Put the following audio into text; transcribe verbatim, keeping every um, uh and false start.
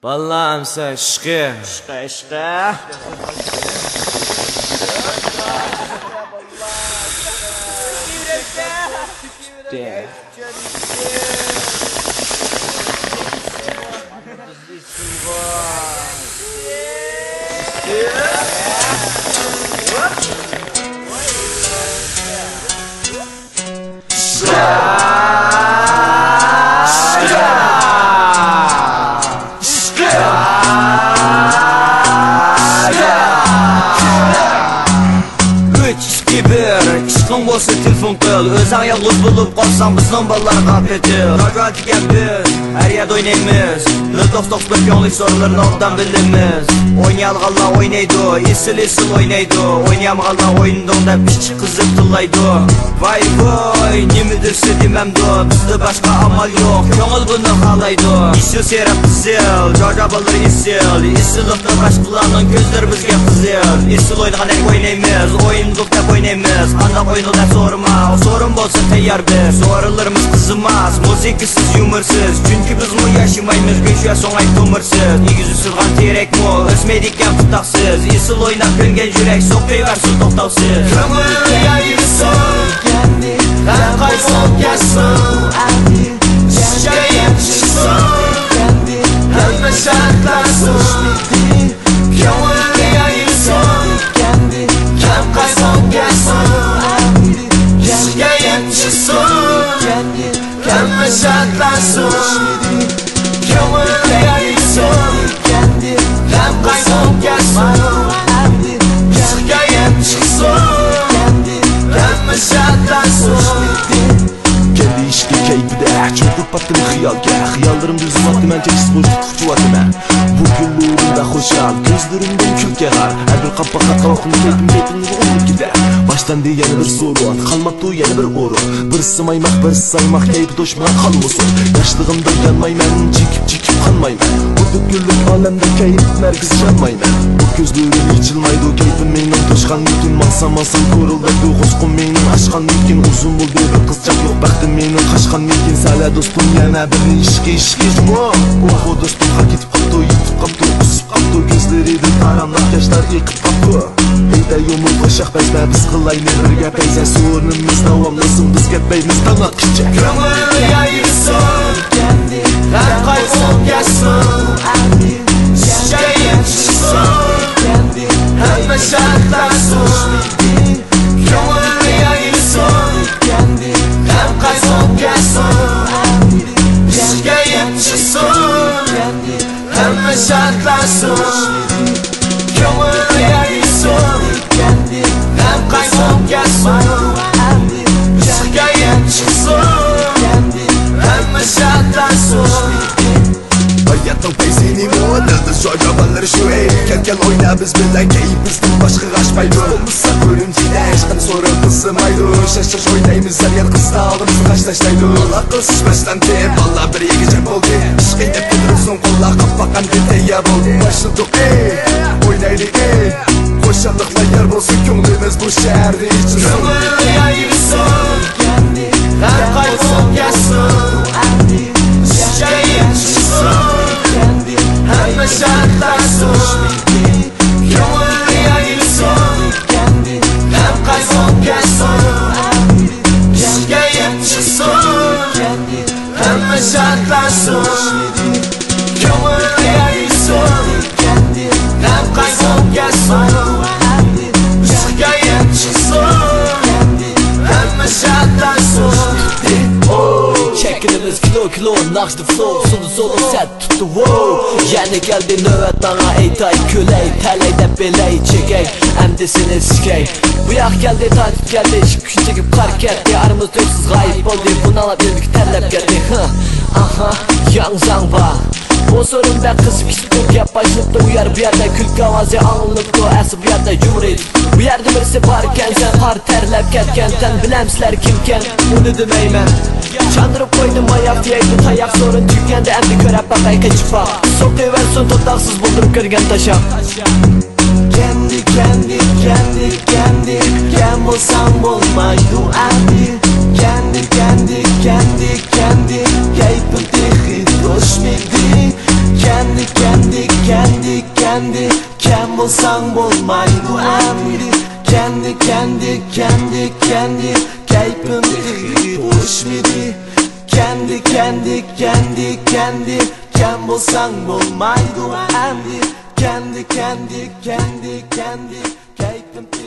بالىلار ئەمسە ئىشقى. ئىشقى، ئىشقى. ئۈچ، ئىككى، بىر، ئىشقىڭ بولسا تېلېفون قىل. ئۆزۈڭ يالغۇز بولۇپ قالساڭ، بىزنىڭ بالىلارغا پېتىل. راجا دېگەن بىز ھەر يەردە ئوينايمىز. نۆل توققۇز توققۇز بىر كۆڭلى سورۇنلىرىنى ئوبدان بىلىمىز. ئوينىيالىغانلار ئوينايدۇ، ئېسىل، ئېسىل ئوينايدۇ. ئوينىيالمىغانلار ئوينىدىڭ دەپ ئىچى قىزىپ تىللايدۇ. ۋاي ۋاي، نېمە دېسە دېمەمدۇ، بىزدە باشقا ئامال يوق، كۆڭۈل بۇنى خالايدۇ. ئېسىل سېرىق قىزىل، جاجا بالىلىرى ئېسىل. ئېسىللىقتا باشقىلارنىڭ كۆزلىرى بىزگە قىزىل. ئېسىل ئوينىغاندەك ئوينايمىز، ئوينىدۇق دەپ ئوينايمىز. قانداق ئوينىدۇق دەپ سورىما، سورۇن بولسا تەييار بىز. سورۇنلىرىمىز قىزىماس، مۇزىكىسىز، يۇمۇرسىز. چۈنكى بىزمۇ ياشىمايمىز، گۆش ۋە سوڭاي تومۇرسىز. ئېگىز ئۈسۈلغان تېرەكمۇ ئۆسمەيدىكەن پۇتاقسىز. ئېسىل ئويناپ كۆنگەن يۈرەك سوقۇۋەرسۇن توختاۋسىز. كۆڭۈل يايرىسۇن، غەم قايسۇن كەتسۇن، چۈشكە يېتىشسۇن، ھەممە شەرتلەر سۇن. كۆڭۈل يايرىسۇن، غەم قايسۇن كەتسۇن، چۈشكە يېتىشسۇن، ھەممە شەرتلەر سۇن. كۆڭۈل يايرىسۇن، غەم قايسۇن كەتسۇن، چۈشكە يېتىشسۇن، ھەممە شەرتلەر سۇن. كەلدى ئىشقى كەيپىدە، چۆكۈپ پاتتىم خىيالغا. خىياللىرىمدا ئۈزۈۋاتىمەن، چەكسىز بوشلۇققا ئۇچۇۋاتىمەن. بۇ كۈنلىرىمدە خۇشال، كۆزلىرىمدىن كۈلكە ئاغار. ھەر بىر قاپاققا قاۋاقتىن كەيپىم، كەيپىمنى ئۇنتۇپ كېتە. باشلاندى يەنە بىر سورۇن، قالماپتۇ يەنە بىر ئورۇن. بىرسى مايماق، بىرسى سايماق، كەيپى توشمىغان قالمىسۇن. ياشلىقىمدا يانمايمەن، چېكىپ، چېكىپ قانمايمەن. بۇ پۈتكۈنلۈك ئالەمدە كەيپ نەرگىز يانمايمەن. بۇ كۆزلىرىم ئېچىلمايدۇ، كەيپىم مېنىڭ توشقانمىكىن؟ ماڭسام، ماڭسام كورۇلدايدۇ، قۇسقۇم مېنىڭ ئاشقانمىكىن؟ ئۇزۇن بولدى بىر قىزچاق يوق، بەختىم مېنىڭ قاچقانمىكىن؟ سەلە دوستۇم يەنە بىرنى ئىشقى، ئىشقى جۇمۇ. ئوھۇ دوستۇمغا كېتىپ قاپتۇ، يېتىپ قاپتۇ، قۇسۇپ قاپتۇ، كۆزلىرىدىن تاراملاپ ياشلار ئېقىپ قاپتۇ. ھەيدە يۇمۇر قوشاق بەزمە، بىز قىلايلى بىرگە پەيزە، سورۇنىمىز داۋاملىسۇن، بىز كەتمەيمىز تاڭ ئاتقىچە. كۆڭۈل يايرىسۇن، غەم قايسۇن كەتسۇن، چۈشكە يېتىشسۇن، ھەممە شەرتلەر سۇن. كۆڭۈل يايرىسۇن، غەم قايسۇن كەتسۇن، چۈشكە يېتىشسۇن، ھەممە شەرتلەر سۇن. كۆڭۈل يايرىسۇن، غەم قايسۇن كەتسۇن، چۈشكە يېتىشسۇن، ھەممە شەرتلەر سۇن. ھاياتنىڭ پەيزى نېمە؟ دىلدىز شوجا بالىلىرى شۇ، ئەي. كەل، كەل، ئوينا بىز بىلەن، كەيپىمىزدىن باشقىغا ئاشمايدۇ. بولمىسا كۆرۈنچىدە ھېچقىم سورۇن قىزىمايدۇ. شاش، شاش ئوينايمىز، ھەر يەر قىزلار ئالدىمىزغا قاش تاشلايدۇ. ئالاقىلىشىش باشلاندى، بالىلار بىر يېگە جەم بولدى. ئىشقى دەپ كۆتۈرۈلسۇن قوللار، قاپاق ئەمدى تەييار بولدى. باشلىدۇق، ئەي، ئوينايلى، ئەي. خۇشاللىقلار يار بولسۇن، كۆڭلىمىز بۇ شەھەردە ئېچىلسۇن. كۆڭۈل يايرىسۇن، غەم قايسۇن كەتسۇن، چۈشكە يېتىشسۇن، ھەممە شەرتلەر سۇن. كۆڭۈل يايرىسۇن، غەم قايسۇن كەتسۇن، چۈشكە يېتىشسۇن، ھەممە شەرتلەر سۇن. كۆڭۈل يايرىسۇن، غەم قايسۇن كەتسۇن، چۈشكە يېتىشسۇن، ھەممە شەرتلەر سۇن. چەككىنىمىز كىلو، كىلو، ناخشىدا فلو، سۇندا سولو سەت تۇتتى، ۋوو. يەنە كەلدى نۆۋەت ماڭا، ئېيتاي، كۈلەي، تەلەي دەپ بىلەي، چېكەي، ئەمدى سېنى سىكەي. بۇ ياق كەلدى، تارتىپ كەلدى، ئىشىك كۈچى چېكىپ قار كەتتى، ئارىمىز تۇيۇقسىز غايىب بولدى، بۇنىڭلاپ يۈرىكى تەرلەپ كەتتى. ھە، ئاھا، ياڭزاڭ بار. بۇ سورۇن بەك قىزىپ كېتىپتۇ، گەپ باشلىنىپتۇ، ئۇ يەر بۇ يەردە كۈلكە ئاۋازى ئاڭلىنىپتۇ، ئەسلى بۇ يەردە يۇمۇر ئېيتىپ. بۇ يەردە بىرسى باركەن، سەن قار تەرلەپ كەتكەنتەن، بىلەمسىلەر كىمكەن؟ ئۇنى دېمەيمەن. چاندۇرۇپ قويدۇم ماياق دېيەيلى تاياق، سورۇن تۈگىگەندە ئەمدى كۆرەپ باقاي قېچىپ باق. سوقۇۋەرسۇن توختاقسىز بۇلدۇرۇپ كىرگەن تاشاق. كەندى، كەندى، كەندى، كەندى، كەم بولساڭ بولمايدۇ ئەمدى. كەندى، كەندى، كەندى، كەندى، كەيپىم تېخى توشمىدى. كەندى، كەندى، ساڭ بولمايدۇ ئەمدى. كەندى، كەندى، كەندى، كەندى، كەيپىم تېخى توشمىدى. كەندى، كەندى، كەندى، كەندى، كەم بولساڭ بولمايدۇ ئەمدى. كەندى، كەندى، كەندى، كەندى، كەيپىم